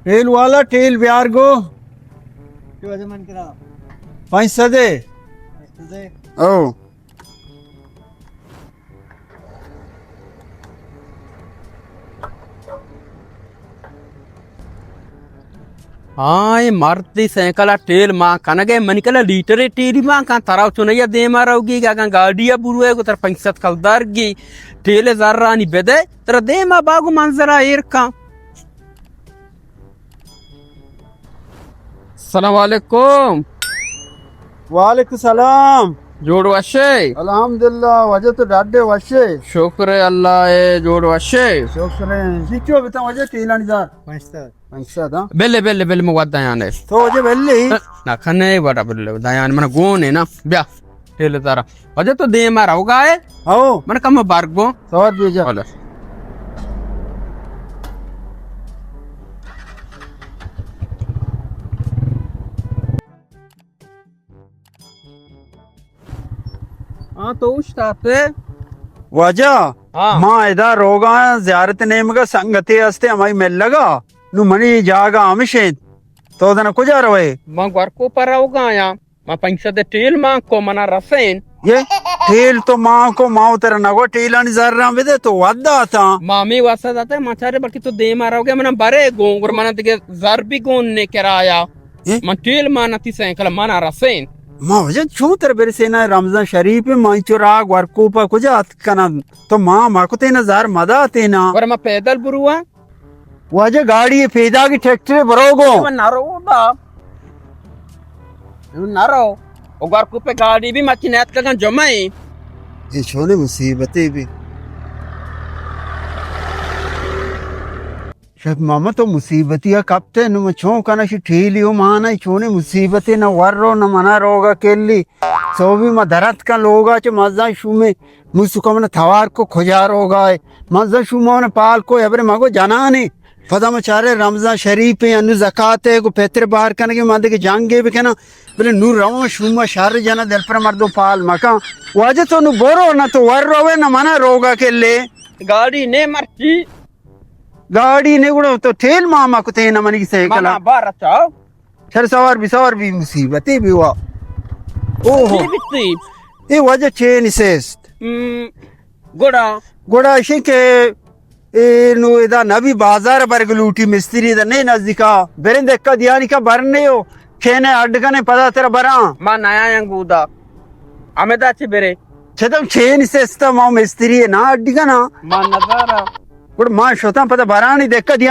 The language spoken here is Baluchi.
ٹیل والا، ٹیل بیار گو۔ چو اجے من کرا؟ پنچ سد ہے۔ پنچ سد ہے۔ او۔ ہاں، اے مرد دی سائیکل ءَ ٹیل مان کنگ ءَ، منی کلا لیٹرے ٹیلی مان کن، ترا چنیا دیما روگی، اگاں گاڑی ءَ بروئے گو ترا پنچ سد کلدار گی، ٹیل زرانی بدے، ترا دیما باگو منظر ءَ ایر کن۔ السلام علیکم۔ وعلیکم السلام۔ جوڑ وشے؟ الحمدللہ، واجہ تو ڈاڈے وشے؟ شکر اللہ اے، جوڑ وشے؟ شکر اے۔ جی کیوں بتا واجہ ٹیلانی زر؟ پنچ سد۔ پنچ سد، ہاں؟ بلے، بلے، بلے، مو ودا یانے۔ تو واجہ بلے؟ نہ، کنے ودا بلے، ودا یانے، من گون ہے نا۔ بیا۔ ٹیل زرا۔ واجہ تو دیما روگا ئے؟ ہو۔ من کم برگو۔ سوار بیجا۔ بلے۔ ہاں، تو اوشتاتے؟ واجہ، ہاں۔ ما ادا روگا زیارت نیمگا سنگتے ہستے ہمائی ملگا۔ نو منی جاگہ ہمشین۔ تو دنا کجا روئے؟ من گورکوپ ءَ روگا آیاں۔ ما پنچ سد ٹیل مان کو، منا رسین۔ یہ ٹیل تو مان کو، ما ترا نگو ٹیلانی زراں بدے، تو ودا تا۔ ما می واسطہ داتا، ما چارے بلکہ تو دیما روگے، منا برے گون، گر منا دیگه زر بھی گون نے کرایا۔ یہ؟ من ٹیل مان تی سائیکل منا رسین۔ ما وجہ چون تر برسینا رمضان شریف، ما چو راگ ورکوپا کجا ات کنن؟ تو ما ما کو تینا زر مدا تینا۔ ور ما پیدل بروا۔ واجہ گاڑی پیداگی ٹریکٹر برو گو۔ من نہ رو دا۔ من نہ رو۔ او گورکوپ ءَ گاڑی بھی مچی نیت کگن جمعہ اے۔ اے چونے مصیبتے بھی۔ شاید ماما تو مصیبتی ءَ کپتے، نو من چون کناں شی ٹیلی و مانا، اے چونے مصیبتے، نہ ور رو، نہ منا روگا کلی۔ سوبی ما درت کن لوگا چہ مزان شومے۔ موسو کا من توار کو کجا روگا ئے۔ من زن شوما من پال کو ابرے مگو جنانے۔ پدا من چارے رمضان شریف اے، انو زکات اے، گو پتر بار کنگے، من دگہ جنگے بکناں۔ بلے نو روان شوما شر جنا دل پر مردم پال مکن۔ واجہ تو نو برو، نہ تو ور روے، نہ منا روگا کلے۔ گاڑی نے مرچی۔ گاڑی نے گڑا تو ٹیل ماما کتے نہ منی سائیکل۔ منا بار چاو۔ چل سوار بی، سوار بی، مصیبتے بی وا۔ اوہو۔ چی بیتی؟ اے واجہ چین سیست۔ ہم، گڑا؟ گڑا اشی کہ اے نو ادا نبی بازار برگ لوٹی مستری دا نے نزدیکا۔ برن دکا دیانی کا برنے ہو۔ چین اڈ کنے پدا تر براں۔ ما نیا ینگودا۔ ہمیں دا چی برے؟ چدم چین سیست ما مستری نا اڈ کنا۔ ما نظارہ۔ گڑا ما شتاں پدا برانی دکا دیانی